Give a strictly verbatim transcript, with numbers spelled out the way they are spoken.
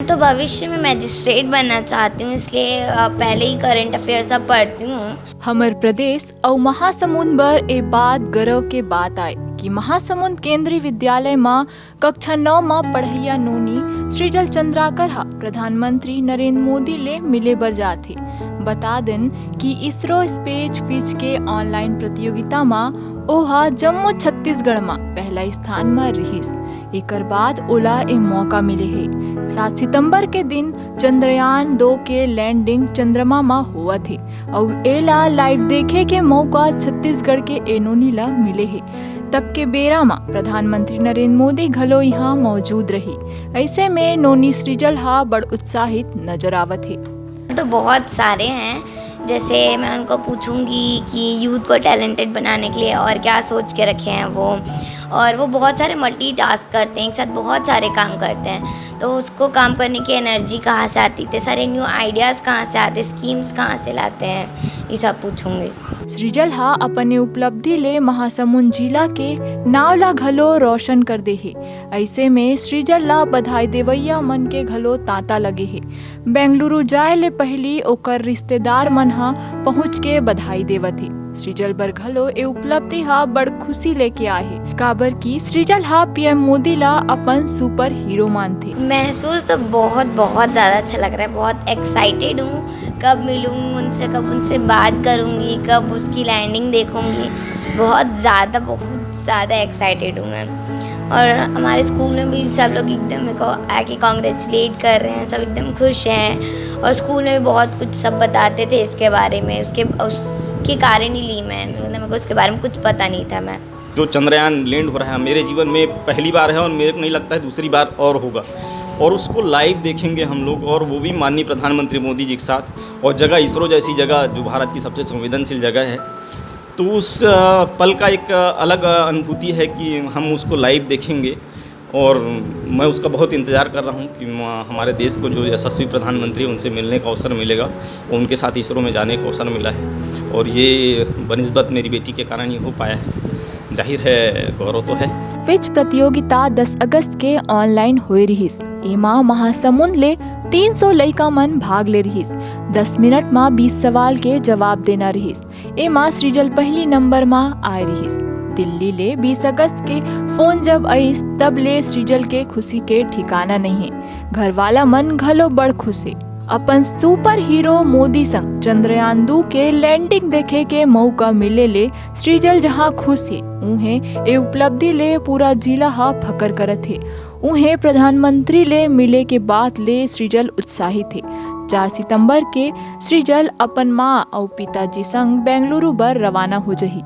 तो भविष्य में मजिस्ट्रेट बनना चाहती हूँ, इसलिए अ, पहले ही करंट अफेयर सब पढ़ती हूँ। हमर प्रदेश अउ महासमुंद बर ए बात गर्व के बात आय कि महासमुंद केंद्रीय विद्यालय म कक्षा नौ म पढ़इया नोनी सृजल चंद्राकर ह प्रधानमंत्री नरेंद्र मोदी ले मिले बर जाथे। बता देन कि इसरो स्पेस क्विज के ऑनलाइन प्रतियोगिता म ओहा जम्मो छत्तीसगढ़ म पहला स्थान म रिहिस। एकर बाद ओला ए मौका मिले हे। सात सितंबर के दिन चंद्रयान दो के लैंडिंग चंद्रमा म होवत हे अउ एला लाइव देखे के मौका छत्तीसगढ़ के ए नोनी ला मिले हे। तब के बेरा म प्रधानमंत्री नरेंद्र मोदी घलो इहां मौजूद रही। ऐसे में नोनी सृजल हा बड़ उत्साहित नजर आवत हे। तो बहुत सारे हैं, जैसे मैं उनको पूछूंगी कि यूथ को टैलेंटेड बनाने के लिए और क्या सोच के रखे हैं वो। और वो बहुत सारे मल्टीटास्क करते हैं, एक साथ बहुत सारे काम करते हैं। तो उसको काम करने की एनर्जी कहाँ से आती, इतने सारे न्यू आइडियाज़ कहाँ से आते, स्कीम्स कहाँ से लाते हैं, ये सब पूछूंगी। सृजल हा अपन ए उपलब्धि ले महासमुंद जिला के नाव ला घलो रोशन कर दे हे। ऐसे में सृजल ला बधाई देवैया मन के घलो तांता लगे हे। बेंगलुरु जाए ले पहिली ओकर रिश्तेदार मन हा पहुंच के बधाई देवत हे। सृजल बर घलो ए उपलब्धि हा बड़ खुशी लेके आए हे, काबर कि सृजल हा पीएम मोदी ला अपन सुपर हीरो मानथे। महसूस तो बहुत, बहुत ज़्यादा अच्छा लग रहा है, बहुत एक्साइटेड हूँ। कब मिलूँगी उनसे, कब उनसे बात करूँगी, कब उसकी लैंडिंग देखूँगी, बहुत ज़्यादा, बहुत ज़्यादा एक्साइटेड हूँ मैं। और हमारे स्कूल में भी सब लोग एकदम मेरे को आके कॉन्ग्रेचुलेट कर रहे हैं, सब एकदम खुश हैं। और स्कूल में भी बहुत कुछ सब बताते थे इसके बारे में, उसके उसके कारण ही ली मैं, मतलब मेरे को उसके बारे में कुछ पता नहीं था। मैं जो चंद्रयान लैंड हो रहा है, मेरे जीवन में पहली बार है और मेरे को नहीं लगता है दूसरी बार और होगा। और उसको लाइव देखेंगे हम लोग, और वो भी माननीय प्रधानमंत्री मोदी जी के साथ। और जगह इसरो जैसी जगह, जो भारत की सबसे संवेदनशील जगह है, तो उस अ, पल का एक अ, अलग अ, अनुभूति है कि हम उसको लाइव देखेंगे। और मैं उसका बहुत इंतज़ार कर रहा हूँ कि म- हमारे देश को जो यशस्वी प्रधानमंत्री हैं, उनसे मिलने का अवसर मिलेगा। और उनके साथ इसरो में जाने का अवसर मिला है, और ये बनिस्बत मेरी बेटी के कारण ही हो पाया है। जाहिर है, गौरव तो है। क्विज प्रतियोगिता दस अगस्त के ऑनलाइन होए रिहिस। एमा महासमुंद ले तीन सौ लइका मन भाग ले रिहिस। दस मिनट म बीस सवाल के जवाब देना रिहिस। एमा सृजल पहली नंबर म आए रिहिस। दिल्ली ले बीस अगस्त के फोन जब आइस, तब ले सृजल के खुशी के ठिकाना नहीं है। घरवाला मन घलो बड़ खुश है। अपन सुपर हीरो मोदी संग चंद्रयान दू के लैंडिंग देखे के मौका मिले ले सृजल जहां खुश है, उहें ए उपलब्धि ले पूरा जिला हा फकर करत है। उहें प्रधानमंत्री ले मिले के बाद ले सृजल उत्साहित है। चार सितंबर के सृजल अपन मां अउ पिताजी संग बेंगलुरु बर रवाना हो जही।